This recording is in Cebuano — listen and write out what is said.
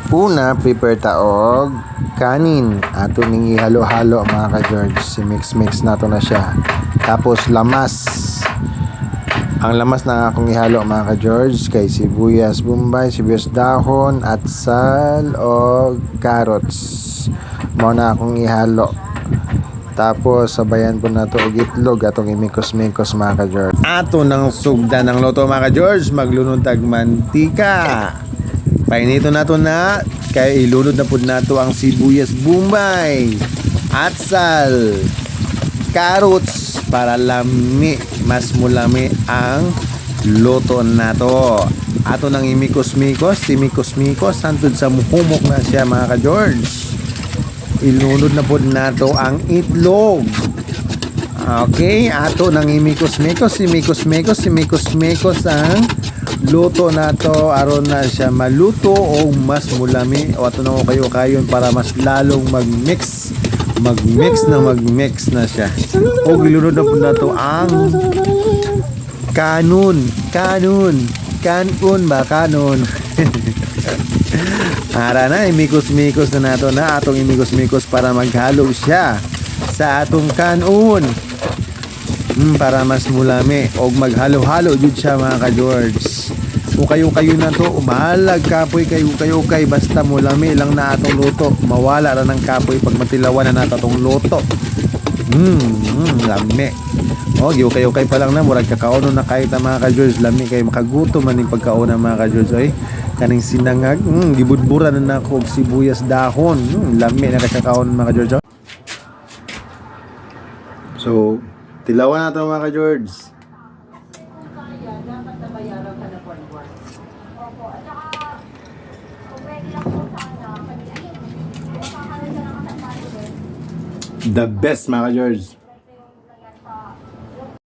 Una, prepare ta og kanin. Ato ning ihalo-halo, mga ka-George. Si mix-mix nato na siya. Tapos lamas. Ang lamas na akong ihalo, mga ka-George, kay sibuyas bombay, sibuyas dahon, atsal o carrots. Mao na akong ihalo. Tapos sabayan po nato og itlog, atong imikos-mikos, mga ka-George. Ato nang sugdan ng luto, mga ka-George, maglunod tag mantika. Painito nato na kay ilunod na pud nato ang sibuyas bombay, atsal, carrots para lami, mas mulami ang luto nato. Ato nang imikos-mikos, imikos-mikos hantod sa muhumok na siya, mga ka-George. Ilunod na pod nato ang itlog. Okay, ato nang imikos-mikos, imikos-mikos, imikos-mikos ang luto nato aron na siya maluto o mas mulami o ato na ko kayo kayon para mas lalong mag-mix, mag-mix na mag-mix na siya. O gilunod na po nato ang kanun, kanun, kanun ba, kanun. Ara na, imikos-mikos na nato na atong imikos-mikos para maghalo siya sa atong kanun. Para mas mulami og maghalo-halo jud siya, mga ka-George. Kung kayo-kayo na to, umahalag kapoy kayo kayo kay basta mulami lang na atong luto. Mawala ra ng kapoy pag matilawan na nato atong luto. Lami. Oh, giyo kayo kay pa lang na murag kakaono na kahit ang mga ka-George, lami kay makagutom man ning pagkaon mga ka-George oy. Kaning sinangag, gibudburan na nako og sibuyas dahon. Lami na kay kakaon, mga ka-George, oh. So, tilawan na to, mga ka-George. Kaya, dapat nabayaran ka na buwan-buwan. Opo. At saka, kung pwede lang po sana, ayun, magkakaroon siya ng kasama doon. The best, mga ka-George.